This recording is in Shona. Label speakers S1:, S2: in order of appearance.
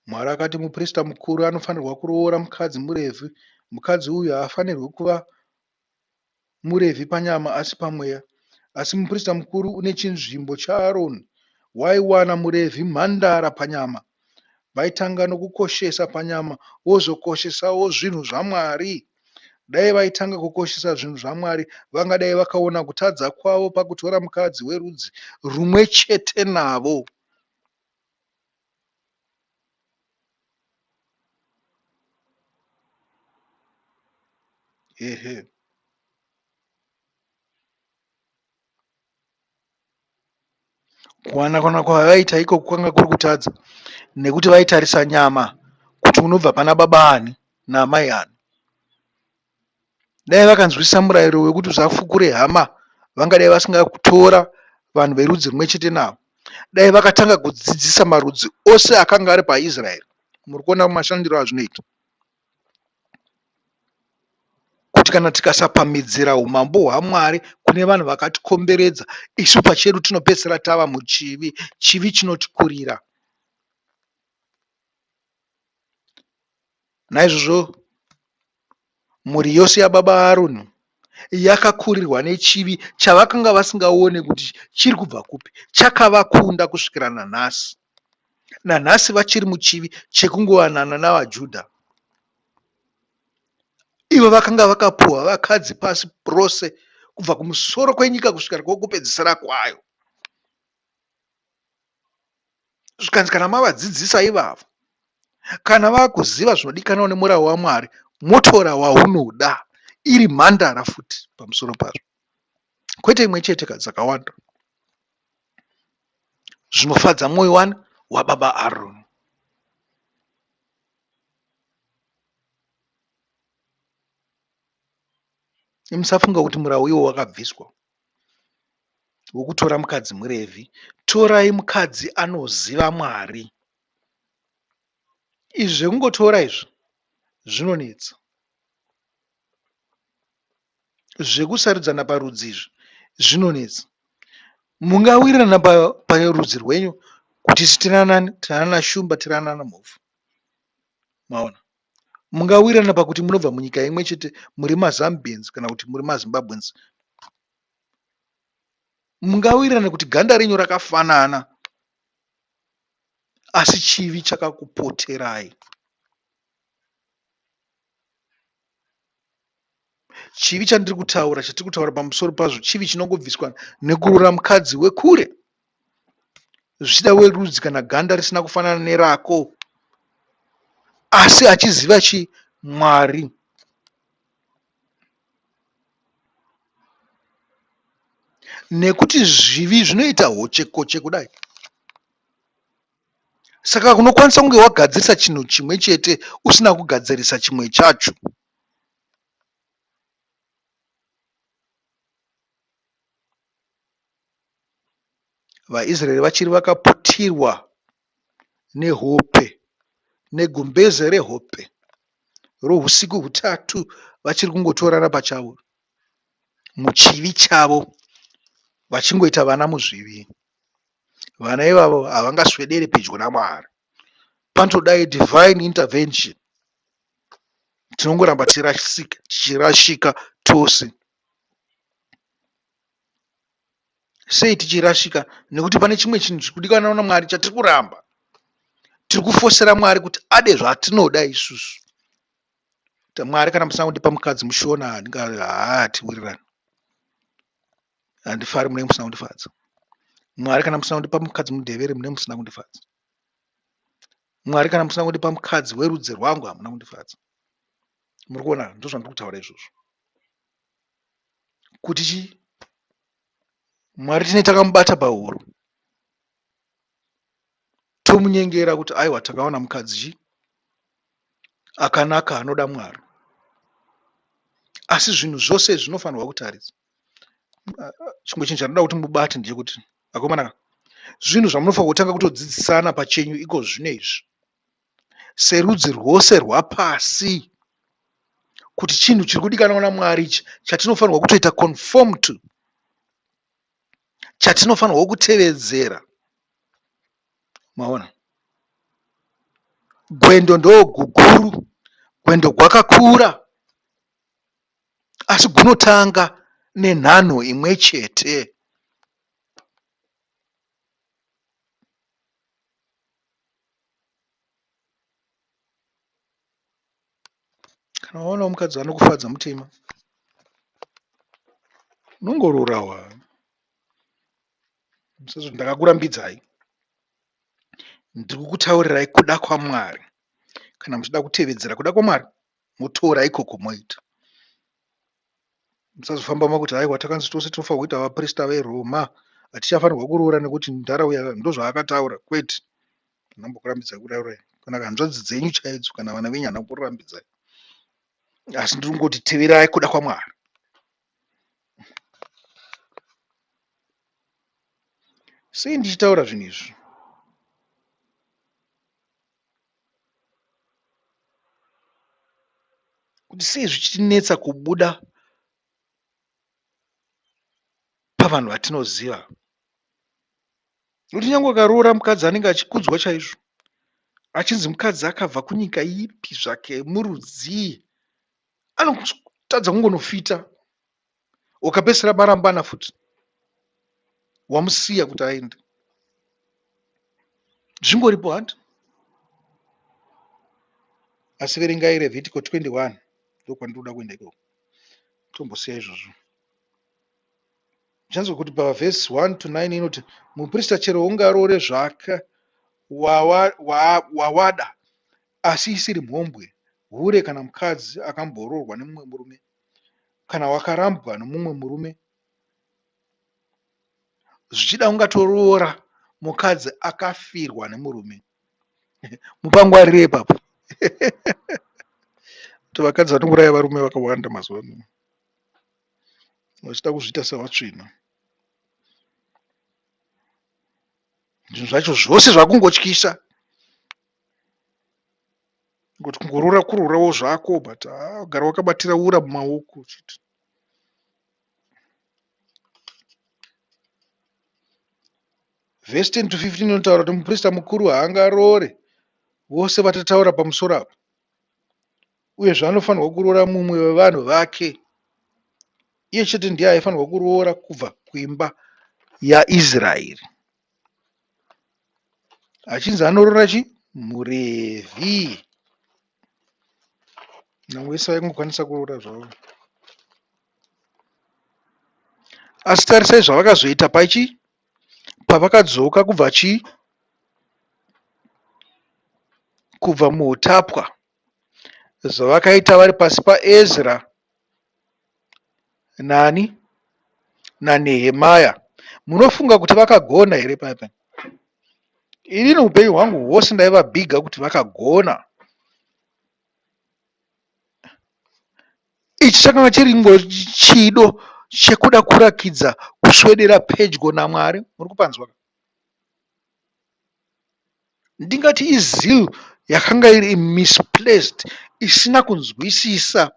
S1: Mwari akati muprista mukuru anofanirwa kuroora mukadzi muRevhi. Mukadzi uyu haafanirwi kuva muRevhi panyama asi pamweya. Asi muprista mukuru une chinzvimbo chaAroni waiwana muRevhi mhandara panyama. Vaitanga nokukoshesa panyama vozokoshesawo zvinhu zvaMwari. Dai vaitanga kukoshesa zvinhu zvaMwari vangadai vakaona kutadza kwavo pakutora mukadzi werudzi rumwe chete navo. Ehe. Kuwanakwana kwavaiita ikoko kwanga kuri kutadza nekuti vaitarisa nyama kuti unobva pana baba ani naamai ani. Dai vakanzwisisa murayiro wekuti usafukure hama vangadai vasingakutora vanhu verudzi rumwe chete navo. Dai vakatanga kudzidzisa marudzi ose akanga ari paIsraeri. Muri kuona mashandiro azvinoita. Kuti kana tikasapamhidzira umambo hwaMwari kune vanhu vakatikomberedza, isu pachedu tinopedzisira tava muchivi. Chivi chinotikurira. Naizvozvo mhuri yose yababa Aroni yakakurirwa nechivi chavakanga vasingaone kuti chiri kubva kupi. Chakavakunda kusvikira nanhasi. Nanhasi vachiri muchivi chekungowanana navaJudha. Ivo vakanga vakapuhwa vakadzi pasi rose kubva kumusoro kwenyika kusvikira kwokupedzisira kwayo. Zvikanzi kana mavadzidzisa ivavo, kana vakuziva zvinodikanwa nemurau waMwari, motora waunoda iri mhandara futi pamusoro pazvo, kwete imwe chete ka dzakawanda. Zvinofadza mwoyo wani wababa Aroni. Musafunga kuti murau iwo wakabviswa wokutora mukadzi muRevhi. Torai mukadzi anoziva Mwari. Izvi zvekungotora izvi zvinonetsa. Zvekusarudzana parudzi izvi zvinonetsa. Mungawirirana parudzi rwenyu kuti isu tiri anana Shumba tiri anana Mhofu. Maona? Mungawirirana pakuti munobva munyika imwe chete muri maZambians kana kuti muri maZimbabweans. Mungawirirana kuti ganda renyu rakafanana asi chivi chakakupoterai. Chivi chandiri kutaura chatiri kutaura pamusoro pazvo chivi chinongobviswa nekuroora mukadzi wekure zvichida werudzi kana ganda risina kufanana nerako asi achiziva chi Mwari. Nekuti zvivi zvinoita hochekoche kudai. Saka unokwanisa kunge wagadzirisa chinhu chimwe chete usina kugadzirisa chimwe chacho. VaIsraeri vachiri vakaputirwa nehope negumbeze rehope rohusiku hutatu vachiri kungotorana pachavo muchivi chavo vachingoita vana muzvivi. Vana ivavo havangaswederi pedyo naMwari. Panotodai divine intervention. Tinongoramba tichirashika tose. Sei tichirashika? Nekuti pane chimwe chinhu chiri kudikanwa naMwari chatiri kuramba. Tiri kufosera Mwari kuti ade zvatinoda isusu. Mwari kana musina kundipa mukadzi mushona haatiwirirani. Handifari munenge musina kundifadza. Mwari kana musina kundipa mukadzi mudhevere munenge musina kundifadza. Mwari kana musina kundipa mukadzi werudzi rwangu hamuna kundifadza. Muri kuona ndozvandiri kutaura izvozvo. Kuti chii? Mwari tine takamubata pahuro tomunyengera kuti aiwa takawana mukadzi chii akanaka anoda Mwari. Asi zvinhu zvose zvinofanirwa kutarisa. Chimwe chinhu chandinoda kuti mubate ndechekuti akomana zvinhu zvamunofanirwa kutanga kutodzidzisana pachenyu iko zvino izvi serudzi rwose rwapasi kuti chinhu chiri kudikanwa naMwari ichi chatinofanirwa kutoita conform to chatinofanirwa kutevedzera maona Gwendo ndoguguru, gwendo gwakakura asi gunotanga nenhanho imwe chete. Kana waonawo mukadzi anokufadza mutema unongororawa. Musazoti ndakakurambidzai. Ndiri kukutaurirai kuda kwaMwari. Kana muchida kutevedzera kuda kwaMwari motora ikoko moita. Musazofamba makuti haiwa takanzi tose tinofanirwa kuita vaprista veRoma hatichafanirwa kuroora nekuti ndara uya ndozvaakataura kwete. Handambokurambidzai kuroora kana hanzvadzi dzenyu chaidzo kana vana venyu handina kukurambidzai. Asi ndiri kungoti teverai kuda kwaMwari. Sei ndichitaura zvinhu izvi? Kuti sei zvichitinetsa kubuda pavanhu vatinoziva? Nokuti nyange ukaroora mukadzi anenge achikudzwa chaizvo, achinzi mukadzi akabva kunyika ipi zvake, murudzii, anotadza kungonofita. Ukapedzisira marambana futi, wamusiya kuti aende. Zvingoripo hanti? Asi verengai Revhitiko 21 ndokwandinoda kuenda ikoko. Tombosiya izvozvo. Muchanzwa kuti pavhesi 1 to 9 inoti muprista chero ungaroore zvake wawada asi isiri mhombwe, hure kana mukadzi akamboroorwa nemumwe murume kana wakarambwa nomumwe murume. Zvichida ungatoroora mukadzi akafirwa nemurume. Mupangwarire ipapo. Kuti vakadzi vanouraya varume vakawanda mazuva ano. Vachida kuzviita sevatsvene. Zvinhu zvacho zvose zvakungotyisa. Kuti kungoroora kuroorawo zvako but haa gara wakabatira ura mumaoko chete. Vhesi 10 to 15 inotaura kuti muprista mukuru haangaroore vose vatataura pamusoro apa. Uyezve anofanirwa kuroora mumwe wevanhu vake. Iye chete ndiye aifanirwa kuroora kubva kuimba yaIsraeri. Achinzi anoroora chi? MuRevhi. Vamwe vese vaingokwanisa kuroora zvavo. Asi tarisai zvavakazoita pachi? Pavakadzoka kubva chii? Kubva muutapwa. Zvavakaita vari pasi paEzra nani? NaNehemaya. Munofunga kuti vakagona here paya paya? Inini upenyu hwangu hwose ndaivabhiga kuti vakagona. Ichi chakanga chiri chido chekuda kurakidza kuswedera pedyo naMwari. Muri kupanzwa? Ndingati izeal yakanga iri misplaced isina kunzwisisa.